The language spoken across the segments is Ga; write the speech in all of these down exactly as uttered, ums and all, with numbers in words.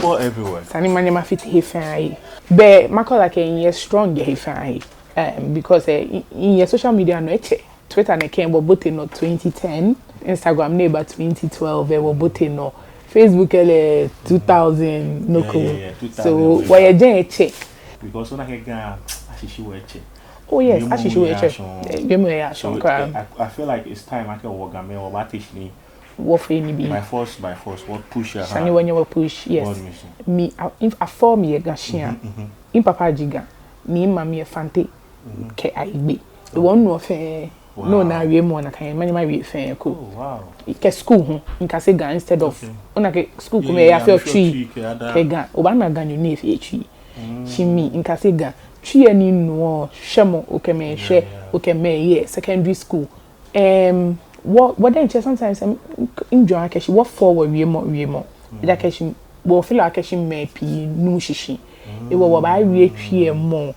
Bɔ everywhere. Sane manyɛ mafite he fɛɛ he. Bɛ makɛɛ akɛ miyɛ strong yɛ he fɛɛ he. Um, because eh, mi, miyɛ social media nɔ etsɛ. Twitter nɛkɛ wɔbote nɔ twenty ten, Instagram ni ba twenty twelve eh, wɔbote nɔ. Facebook lɛ two thousand nɔ ko. Yeah, yeah, yeah, two thousand. So wɔyɛ jɛmɛ etsɛ. Because ona akɛ Ga ashishi wɔ etsɛ. Oh yes, ashishi wɔ etsɛ. Wiemɔ yɛ ashɔŋ kwraa. I, I feel like it's time akɛ wɔ Gamɛi wɔbate shi ni wɔfee nibii by force, by force, wɔ push, aha. Sane wɔnyɛ wɔ push, yes. Mi, a, afɔ mi yɛ Ga shia. Mi papa ji Ga, ni mimami yɛ Fante kɛ Ayigbe. Ewɔ nɔ fɛɛ, no na wiemɔ nakai, manyɛ mawie fɛɛ ko. Kɛ school hu, mikase Ga instead of, ona akɛ school komɛi yafeɔ Twi kɛ Ga, obaana Ganyo ni efeɔ Twi. Shi mi, mikase Ga, Twi lɛ ni minuɔ, shɛmɔ, okɛ mɛi shɛ, okɛ mɛi yɛ secondary school. Em, wɔ, wɔ diɛŋtsɛ sometimes, em, mijwɛŋ akɛ shi wɔfɔ wɔwiemɔ, wiemɔ. Ejaakɛ shi, wɔ feel akɛ shi mɛi pii nuuu shishi. Ewɔ wɔbaawie Twi lɛ mɔ.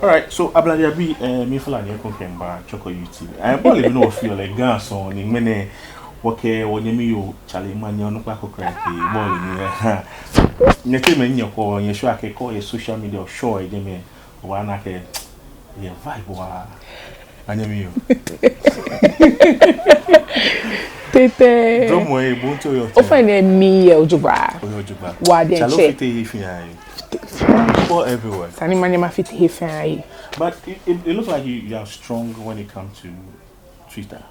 Alright, so Ablade abii, eh, mi feel like nyɛkɔ kɛmiiba Chorkor Youth T V. Eh, bɔ ni mi nɔ feel like Ga sɔŋŋ ni ŋmɛnɛ wɔkɛ wɔnyɛmi yoo Charlie Manyɛ onukpa ko kra ke bɔ ni mi, eh, ha. Nyɛteŋ mɛi nyɛkɔ, nyɛ show akɛ kɔ yɛ social media, show yɛ jɛmɛ. Obaana akɛ, yɛ vibe waa. Anyɛmi yoo. Tete. Drɔmɔ yɛ, bo hu oyɛ. Ofainɛ miyɛ jogbaŋŋ. Oyɛ jogbaŋŋ. Waa diɛŋtsɛ. Charlie ofite he fɛɛ he. Bɔ everywhere. Sane manyɛ mafite he fɛɛ he. But it, it, it looks like you, you are strong when it comes to Twitter.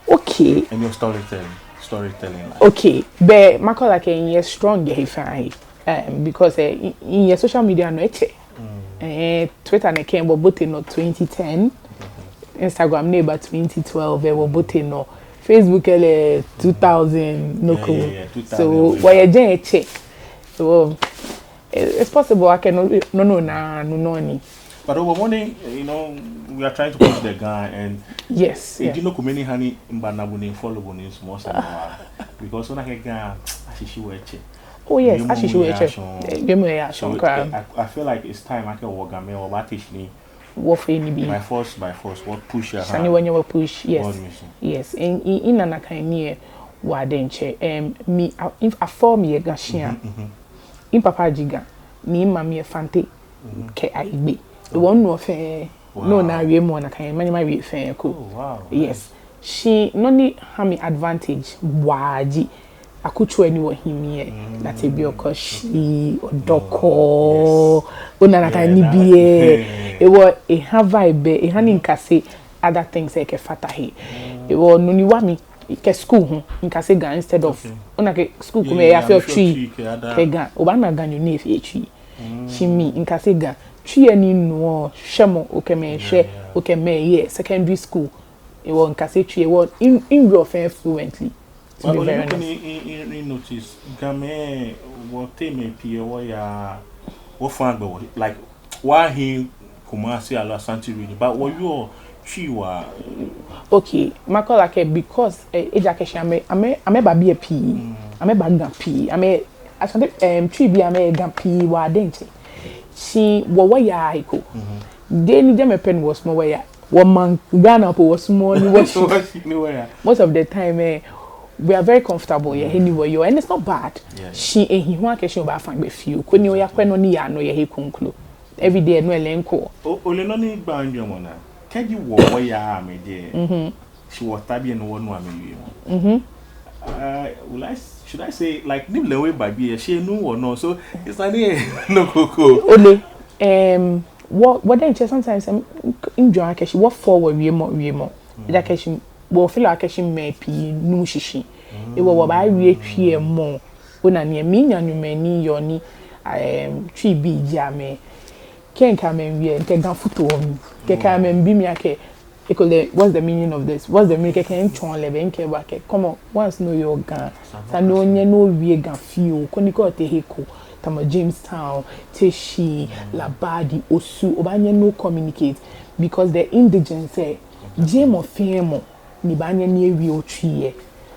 Okay. And your storytelling, storytelling line. Okay, bɛ makɛɛ akɛ miyɛ strong yɛ he fɛɛ he. Um, because eh, mi, miyɛ social media nɔ etsɛ. Eh, Twitter nɛkɛ wɔbote nɔ twenty ten, Instagram ni ba twenty twelve eh, wɔbote nɔ. Facebook lɛ two thousand nɔ ko. Yeah, yeah, yeah, two thousand. So wɔyɛ jɛmɛ etsɛ. So eh, it's possible akɛ no, no, no, na, no, no, ni. But over morning, you know, we are trying to push the Ga and yes, yeah. Eji nɔ ko mɛni hani mibana bo ni follow bo ni small small. Because ona akɛ Ga ashishi wɔ etsɛ. Oh yes, ashishi wɔ etsɛ. Wiemɔ yɛ ashɔŋ kwraa. So I, I feel like it's time akɛ wɔ Gamɛi wɔbate shi ni wɔfee nibii by force, by force, wɔ push, aha. Sane wɔnyɛ wɔ push, yes. Yes, in, in, mina nakai nii lɛ waa diɛŋtsɛ. Em, mi, a, afɔ mi yɛ Ga shia. Mi papa ji Ga, ni mimami yɛ Fante kɛ Ayigbe. Ewɔ nɔ fɛɛ, no na wiemɔ nakai, manyɛ mawie fɛɛ ko. Yes. Shi nɔ ni ha mi advantage waa ji akutso ni wɔhi mli lɛ. Nate Biɔkɔ shi, Odɔkɔ, ona nakai nibii lɛ. Ewɔ eha vibe, eha ni mikase other things lɛ kɛfata he. Ewɔ no ni wa mi kɛ school hu, mikase Ga instead of, ona akɛ school komɛi yafeɔ Twi kɛ Ga, obaana Ganyo ni efeɔ Twi. Shi mi, mikase Ga, Twi lɛ ni minuɔ, shɛmɔ, okɛ mɛi shɛ, okɛ mɛi yɛ secondary school. Ewɔ mikase Twi, ewɔ mi, miwieɔ fɛɛ fluently. To be very honest. But only mi, mi, mi notice, Gamɛi, wɔteŋ mɛi pii lɛ wɔya, wɔfã gbɛ wɔ, like, wɔhi Kumasi aloo Asante region, but wɔyɔɔ Twi waa. Okay, makɛɛ akɛ because, eh, ejaakɛ shi amɛ, amɛ, amɛba biɛ pii, amɛba Ga pii, amɛ, Asante, em, Twibii amɛyɛ Ga pii waa diɛŋtsɛ. Shi wɔ wɔyaaa he ko. Dani jɛmɛ pɛ ni wɔsumɔɔ wɔya. Wɔmaŋ Ghana po wɔsumɔɔɔ ni wɔshi. Wɔshi ni wɔya. Most of the time, eh, we are very comfortable yɛ he ni wɔyɔɔ, and it's not bad. Yeah, yeah. Shi ehi hu akɛ shi obaafã gbɛ fioo, koni oyakwɛ nɔ ni yaa nɔ yɛ he kroko. Every day, no lɛ ŋkɔ. O, ole nɔ ni gbaa mijwɛŋmɔ naa. Kɛji wɔ wɔyaaa amɛdɛŋ. Shi wɔta biɛ ni wɔnu amɛwiemɔ. Uh, will I, should I say, like, ni lɛ wɔba biɛ, shi enuuu wɔnɔ, so it's like, eh, nɔ ko ko. Ole, em, wɔ, wɔ diɛŋtsɛ sometimes, em, mijwɛŋ akɛ shi wɔfɔ wɔwiemɔ, wiemɔ. Ejaakɛ shi, wɔ feel akɛ shi mɛi pii nuuu shishi. Ewɔ wɔbaawie Twi lɛ mɔ. Ona ni, miinya nyɛmɛi ni yɔɔ ni, em, Twibii ji amɛ. Kɛ mikɛ amɛ wie, mikɛ Ga futuɔ mi. Kɛkɛ amɛbi mi akɛ, ekolɛ, what's the meaning of this? What's the meaning? Kɛkɛ mitsɔɔ lɛ, be mikɛɛ bo akɛ, come on, once ni oyɔɔ Ga, esa ni onyɛ ni owie Ga fioo, koni kɛ otee he ko, tamɔ Jamestown, Teshie, Labadi, Osu, obaanyɛ ni o communicate, because the indigenous lɛ, jeee mɔ fɛɛ mɔ ni baanyɛ ni ewie Twi lɛ.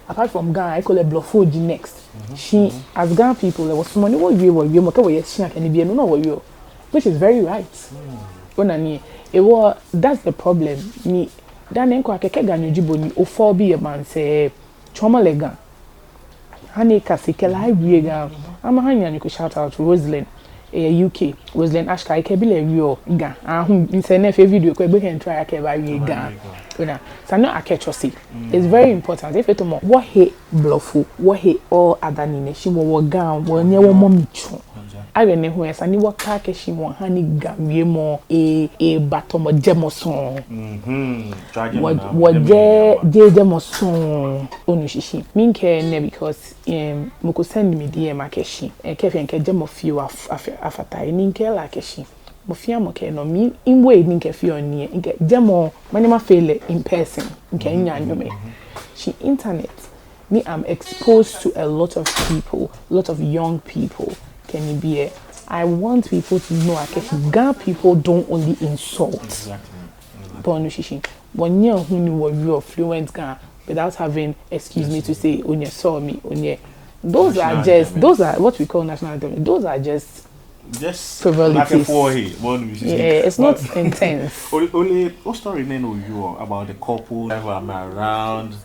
Apart from Ga, ekolɛ Blɔfo ji next. Shi as Ga people lɛ, wɔsumɔɔ ni wɔwie wɔwiemɔ, kɛ wɔyɛ shia kɛ nibii lɛ, no nɔŋŋ wɔwieɔ. Which is very right. Ona ni, ewɔ, that's the problem. Ni, dani ŋkɔ akɛ kɛ Ganyo ji bo ni ofɔ obi yɛ maŋsɛɛ, tsɔɔmɔ lɛ Ga. Hani kase kɛ lɛ awie Ga. Ama hani anyi ko shout out to Roslyn. Eyɛ U K. Roslyn Ashka, ekɛ ebi lɛ wieɔ Ga. Ahum, misɛɛ nɛɛ efee video ko, egbe kɛ n try akɛ ebawie Ga. Ona, esa ni akɛ tsɔse. It's very important. Efeɔ tamɔ wɔhe Blɔfo, wɔhe all other nii nɛɛ, shi wɔ, wɔ Ga, wɔnyɛ wɔmɔ mli tsu. Agbɛnɛ hu esa ni wɔkpa akɛ shi wɔha ni Ga wiemɔ e, eba tamɔ jɛmɔ sɔŋŋ. Wɔ, wɔjɛ, jɛ jɛmɔ sɔŋŋ. Onu shishi. Miikɛɛ enɛ because, em, mɔ ko send mi D M akɛ shi, eh, kɛ efee akɛ jɛmɔ fioo af-, af-, afata he, ni mikɛɛ lɛ akɛ shi, mɔ fɛɛ mɔ kɛ enɔ mli, in way ni mikɛfeɔ nii lɛ, mikɛɛ jɛmɔ, mɛni mafee lɛ in person, mikɛ nya nyɔmɛ. Shi internet, ni I'm exposed to a lot of people, lot of young people, kɛ nibii lɛ. I want people to know akɛ shi Ga people don't only insult. Exactly. Bo onu shishi. Wɔnyɛ hu ni wɔwieɔ fluent Ga without having, excuse me to say, onyɛ sɔɔ mi, onyɛ. Those are just, those are what we call national anthem. Those are just, just frivolities. Yeah, it's not intense. Ole, ole, o story nɛɛ ni oyɔɔ about the couple, driver amɛ around.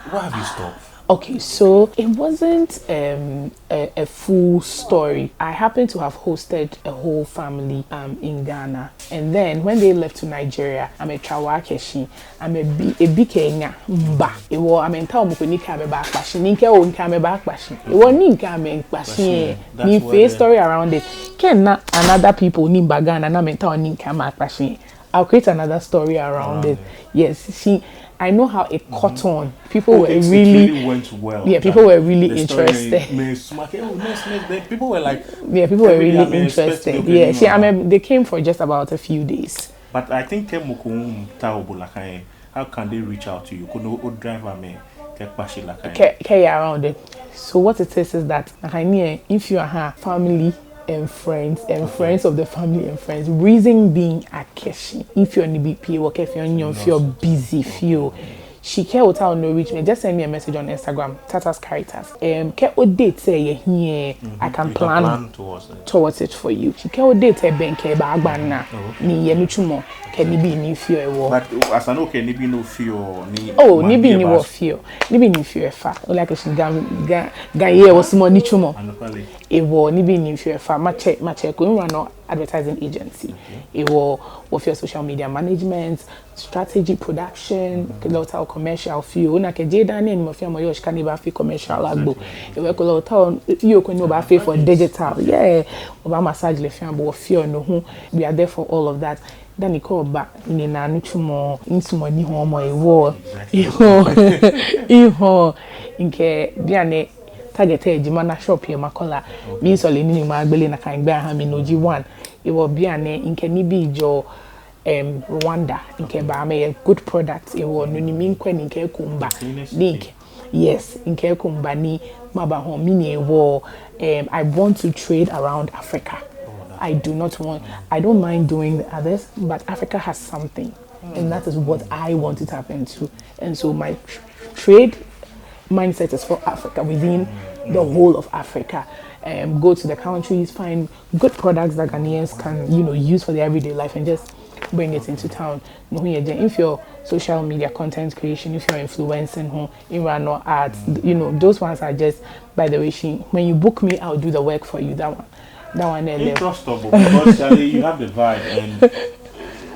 Why have you stopped? Okay, so it wasn't, um, a, a full story. I happen to have hosted a whole family, um, in Ghana. And then when they left to Nigeria, amɛtswa wɔ akɛ shi, amɛbi, ebi kɛ enya miiba. Hewɔ amɛmiitao mɔ ko ni ekɛ amɛ baakpa shi. Ni mikɛɛ oo, mikɛ amɛ baakpa shi. Hewɔ ni mikɛ amɛ miikpa shi lɛ, ni mifee story around it. Kɛ mina another people ni miiba Ghana ni amɛmiitao ni mikɛ amɛ akpa shi, I'll create another story around it. Yes, she, I know how it caught on. People were really, yeah, people were really interested. People were like, yeah, people were really interested. Yeah, she, I mean, they came for just about a few days. But I think kɛ mɔ ko miitao bo nakai, how can they reach out to you? Koni o driver amɛ kɛkpa shi nakai. Kɛ, kɛ eya around it. So what it is is that, nakai ni, eh, if you are her family and friends and friends of the family and friends, reason being akɛ shi, if you are nibii pii, wɔkɛfeɔ nyɔɔŋ fioo, busy fioo. Shi kɛ otaoɔ ni o reach me, just send me a message on Instagram, Tatas Caritas. Um, kɛ o date lɛ yɛ he lɛ, I can plan towards it for you. Shi kɛ o date lɛ bɛŋkɛ, ebaagba minaa, ni miyɛ nitsumɔ kɛ nibii ni mifeɔ hewɔ. But esa ni okɛɛ nibii ni ofeɔ ni. Oh, nibii ni wɔfeɔ. Nibii ni mifeɔ efa. Ole akɛ shi Ga, Ga, Ga yei wɔsumɔɔ nitsumɔ. Hewɔ nibii ni mifeɔ efa. Matsɛ, matsɛ ko, miwa nɔ advertising agency. Hewɔ wɔfeɔ social media management, strategy production, kɛ lɛ otaoɔ commercial fioo, ona akɛ jeee daa nɛɛ ni mɔ fɛɛ mɔ yɔɔ shika ni ebaafee commercial agbo. Hewɔ kɛ lɛ otaoɔ fioo ko ni obaafee for digital. Yeah, obaa massage lɛ fɛɛ bo, wɔfeɔ no hu. We are there for all of that. Dani kɛ oba, minaa nitsumɔ, misumɔɔ nihɔɔmɔ hewɔ. Hewɔ, hewɔ, mikɛɛ bianɛ target lɛ ji mana shop lɛ makɔla. Miisɔle nii ni magbele nakai gbɛ aha mi, no ji one. Hewɔ bianɛ mikɛ nibii jɛɔ, em, Rwanda, mikɛba, amɛyɛ good product, hewɔ no ni miikwɛ ni mikɛ eko miiba. Ni mikɛɛ, yes, mikɛ eko miiba ni maba hɔ, mɛni hewɔ, em, I want to trade around Africa. I do not want, I don't mind doing the others, but Africa has something, and that is what I want to tap into. And so my tr-, trade mindset is for Africa, within the whole of Africa. Um, go to the countries, find good products that Ghanaians can, you know, use for their everyday life and just bring it into town. No hu yɛ jɛi. If you're social media content creation, if you're influencing, hu, in run or ads, you know, those ones are just, by the way, she, when you book me, I'll do the work for you. That one. That one there. Interesting, because Charlie, you have the vibe and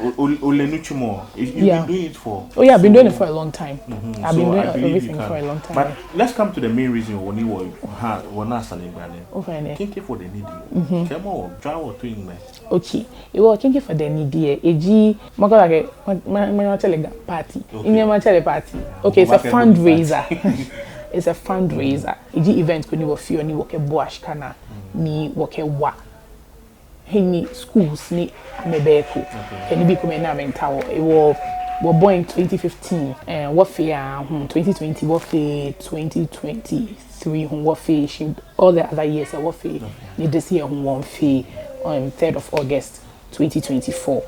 o-, o-, ole nitsumɔ. You've been doing it for, oh yeah, I've been doing it for a long time. I've been doing everything for a long time. But let's come to the main reason wɔ ni wɔ ha, wɔ na sane gba ne. Okay, ne. Kenkey for the Needy. Kɛɛmɔ wɔ, try wɔ to in me. Okay. Hewɔ Kenkey for the Needy lɛ, eji, makɛɛ lɛ akɛ, ma, ma, matsɛ lɛ Ga party. Minyɛŋ matsɛ lɛ party. Okay, it's a fundraiser. It's a fundraiser. Eji event ko ni wɔfeɔ ni wɔkɛbuaa shika naa ni wɔkɛwa he ni schools ni amɛbɛ eko kɛ nibii komɛi ni amɛmiitao. Hewɔ, wɔbɔi in twenty fifteen, eh, wɔfee aahu, twenty twenty wɔfee, twenty twenty-three hu wɔfee, shi all the other years lɛ wɔfee. Ni this year hu wɔmiifee on third of August twenty twenty-four.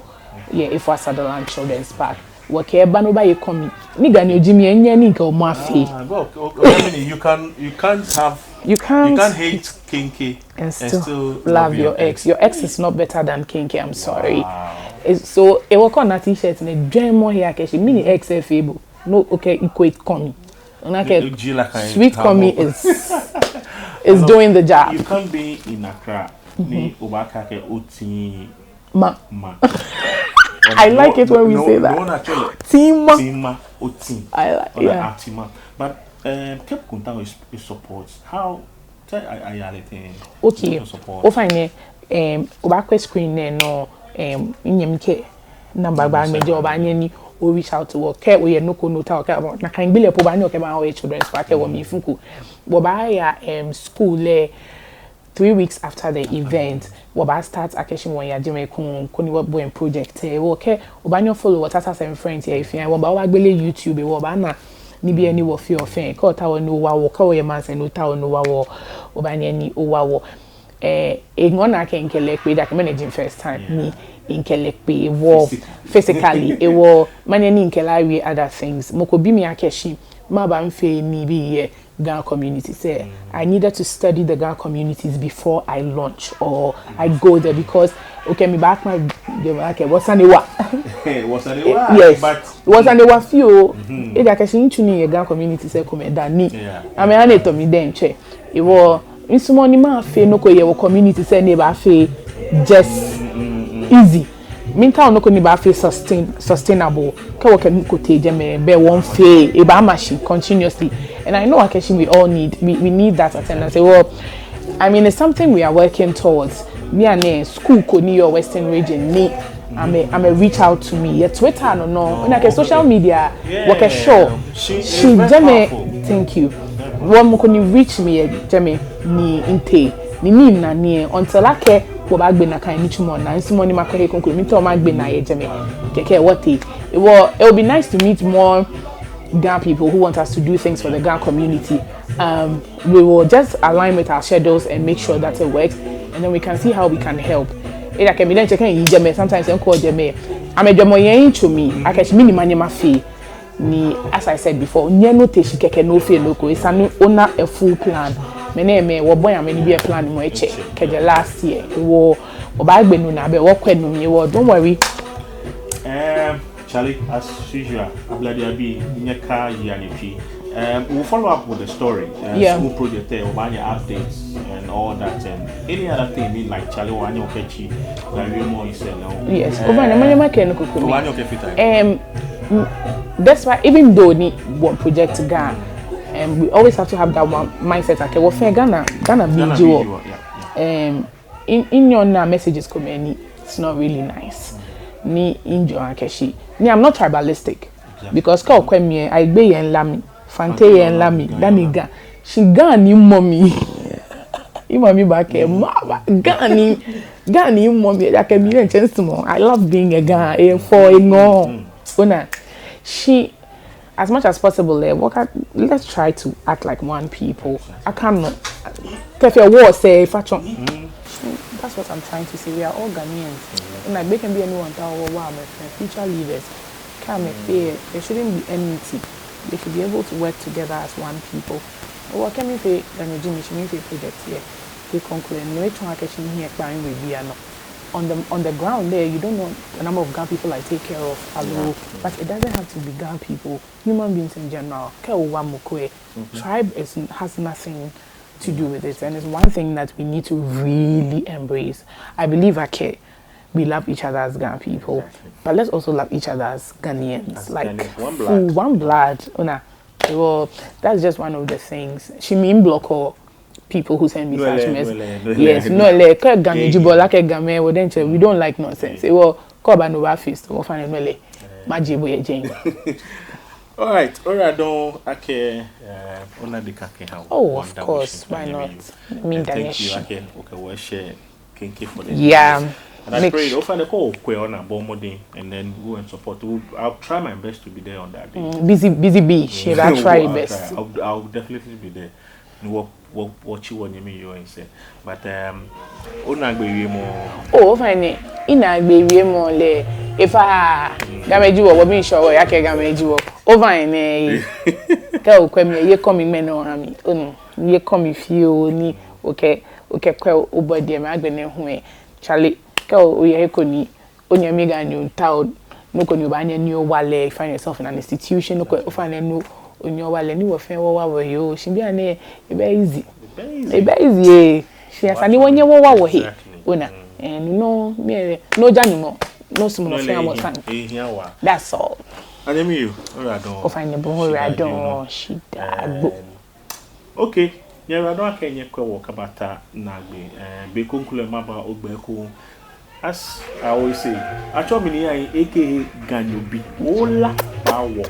Yeah, Afua Sutherland Children's Park. Wɔkɛɛ ba ni obaye kɔmi. Ni Ganyo ji mi lɛ, minyɛŋ ni mikɛ omɔ afee. Ah, well, okay, okay, I mean, you can, you can't have, you can't, you can't hate Kenkey and still love your ex. Your ex is not better than Kenkey, I'm sorry. Wow. Eh, so, hewɔ kɛ ona t-shirt nɛɛ, jwɛŋmɔ he akɛ shi, mɛni ex lɛ fee bo? No, okay, equate kɔmi. Ona akɛ sweet kɔmi is, is doing the job. You can't be in Accra. Ni obaakɛɛ akɛ otiima. Ma. I like it when we say that. Tiima. Tiima, otii. I like, yeah. Tiima. But, um, kɛ mɔ ko miitao e-, e-support. How, tell, I, I, I, okay. Ofainɛ, um, obaakwɛ screen nɛɛ nɔ, um, minyɛmi kɛ number ba mɛi jɛ, obaanyɛ ni o-reach out to wɔ. Kɛ oyɛ nɔ ko ni otaoɔ okɛba, nakai gbi lɛ po obaanyɛ okɛba Children's Park, kɛ wɔ mli fuku. Wɔbaaya, um, school lɛ three weeks after the event, wɔbaa-start akɛ shi wɔyaa jɛmɛ ekoŋŋ, koni wɔbɔi project lɛ. Hewɔ kɛ obaanyɛ o-follow wɔ Tata Sɛm Friends lɛ, efee wɔbaa, wɔbaagbele YouTube lɛ, wɔbaana nibii ni wɔfeɔ fɛɛ. Kɛ otaoɔ ni owa wɔ, kɛ oyɛ maŋsɛɛ ni otaoɔ ni owa wɔ, obaanyɛ ni owa wɔ. Eh, eŋɔɔ naa akɛ mikɛ lɛ kpe, ejaakɛ mɛnɛ ji mi first time ni mikɛ lɛ kpe, hewɔ physically, hewɔ manyɛ ni mikɛ lɛ awie other things. Mɔ ko bi mi akɛ shi mɛɛba mifeee nibii yɛ Ga community sɛɛ. I needed to study the Ga communities before I launch or I go there, because, okay, mibaakpa jɛmɛ akɛ wɔsane wa. Wɔsane wa, yes, but wɔsane wa fioo. Ejaakɛ shi mitsu nii yɛ Ga community sɛɛ komɛi dani amɛha ni etɔ mi diɛŋtsɛ. Hewɔ misumɔɔ ni mafee nɔ ko yɛ wɔ community sɛɛ ni ebaafee just easy. Miitao nɔ ko ni baafee sustain, sustainable. Kɛ wɔkɛ nɔ ko tee jɛmɛ, bɛ wɔmiifee, ebaama shi continuously. And I know akɛ shi we all need, we, we need that attendance. Hewɔ, I mean, it's something we are working towards. Bianɛ school ko ni yɔɔ Western Region ni amɛ, amɛ-reach out to me yɛ Twitter nɔ nɔŋŋ. Ona akɛ social media, wɔkɛ show. Shi jɛmɛ, thank you. Hewɔ mɔ ko ni reach me yɛ jɛmɛ ni mitee, ni mina nii lɛ, until akɛ wɔbaagbe nakai nitsumɔ naa, misumɔɔɔ ni makɔ he kroko, miitao magbe naa yɛ jɛmɛ. Kɛkɛ wɔtee. Hewɔ, it would be nice to meet more Ga people who want us to do things for the Ga community. Um, we will just align with our schedules and make sure that it works, and then we can see how we can help. Ejaakɛ mi diɛŋtsɛ kɛ miyi jɛmɛ, sometimes mikɔ jɛmɛ, amɛjwɛŋmɔ yɛ mitsui mli akɛ shi mɛni manyɛ mafee. Ni, as I said before, nyɛnɔ tee shi kɛkɛ ni ofee nɔ ko, esa ni ona a full plan. Mɛnɛmɛi, wɔbɔi amɛ nibii lɛ planmɔ etsɛ kɛjɛ last year. Hewɔ, wɔbaagbe nɔ naa, bɛ wɔkwɛ nɔ mli. Hewɔ, don't worry. Um, Charlie, as usual, Ablade Abi, nyɛkaia nyɛtsui. Um, we'll follow up with the story. Uh, yeah. School project lɛ, obaanyɛ updates and all that. And any other thing, mean, like, Charlie, obaanyɛ okɛtsi, like, we more in sell now. Yes. Uh, ofainɛ, manyɛ makɛɛ nɔ ko kome. Obaanyɛ okɛfata. Um, mm, that's why, even though ni wɔ project Ga, um, we always have to have that one mindset akɛ wɔfɛɛ Ghana, Ghana bii ji wɔ. Ghana bii ji wɔ, yeah, yeah. Um, in, in your na messages komɛi ni, it's not really nice. Ni mijwɛŋ akɛ shi, ni I'm not tribalistic. Exactly. Because kɛ okwɛ mi lɛ, Ayigbe yɛ mla mli, Fante yɛ mla mli, dani Ga. Shi Ga ni mɔ mi. Mimami baakɛɛ, maba, Ga ni, Ga ni mɔ mi, ejaakɛ mi diɛŋtsɛ misumɔɔ. I love being a Ga, efɔɔ, eŋɔɔ. Ona, shi, as much as possible lɛ, wɔka, let's try to act like one people. Akɛ nɔ, kɛ fee wɔ sɛɛ, efa tsɔ. That's what I'm trying to say. We are all Ghanaians. Ona, gbekɛbii ni wɔmiitao wɔwa amɛ fɛɛ, future leaders. Kɛ amɛfee, there shouldn't be enmity. They should be able to work together as one people. Hewɔ kɛ mifee Ganyo ji mi, shi mifee project lɛ, he kroko lɛ, no etsɔɔɔ akɛ shi mihiɛ kpaŋ we bianɛ. On the, on the ground there, you don't know the number of Ga people I take care of aloo. Yeah. But it doesn't have to be Ga people. Human beings in general. Kɛ owa mɔ ko lɛ, tribe is, has nothing to do with it, and it's one thing that we need to really embrace. I believe akɛ we love each other as Ga people, but let's also love each other as Ghanaians. As Ghanaians, one blood. Like, full one blood. Ona, well, that's just one of the things. Shi miblock-ɔ people who send me such mess. Yes, no, like, kɛ Ganyo ji bo, like, Gamɛi, well, then, we don't like nonsense. Well, kɛ oba ni oba feast, ofainɛ, no, like, maje bo yɛ jɛi. All right, all right, don't, akɛ, uh, ona de ka kɛ ha. Oh, of course, why not? Mean that. Thank you, akɛ, okay, well, share, thank you for the, yeah. And I pray, ofainɛ, kɛ okwɛ, ona, bɔ mɔdɛŋ, and then go and support. I'll try my best to be there on that day. Mm, busy, busy bee. She will try her best. I'll, I'll definitely be there. Ni wɔ, wɔ, wɔtsi wɔnyɛmi yoo lɛ sɛɛ. But, um, onaagbee wiemɔ. Oh, ofainɛ, minaagbee wiemɔ lɛ, efa, Gamɛi ji wɔ, wɔmiishɔ wɔ, ejaakɛ Gamɛi ji wɔ. Ofainɛ, kɛ okwɛ mi lɛ, ye kɔ mi ŋmɛnɛ oha mi, onu, ye kɔ mi fioo ni, okɛ, okɛkwɛ obɔdeɛmɛi agbɛnɛ hu lɛ, Charlie, kɛ oyɛ he ko ni onyɛmi Ganyo miitao nɔ ko ni obaanyɛ ni owa lɛ, you find yourself in an institution, nɔ ko, ofainɛ, no, onyɛ owa lɛ ni wɔfɛɛ wɔwa wɔhe. Shi bianɛ, ebɛ easy. Ebɛ easy ee. Shi esa ni wɔnyɛ wɔwa wɔhe. Ona. Ɛɛ, no, no, mi, no ja Nyɔŋmɔ, no sumɔɔ no fɛɛ amɔ sane. That's all. Anyɛmi yoo, oyiwaladɔŋŋ. Ofainɛ bo hu oyiwaladɔŋŋ, shidaa agbo. Okay, nyɛyiwaladɔŋŋ akɛ nyɛkwɛ wɔ kɛbata naagbee. Ɛɛ, be kroko lɛ maba ogbɛ ko. As I always say, atsɛɔ mi Nii Ayi, A K A Ganyobi. Ola ba wɔ.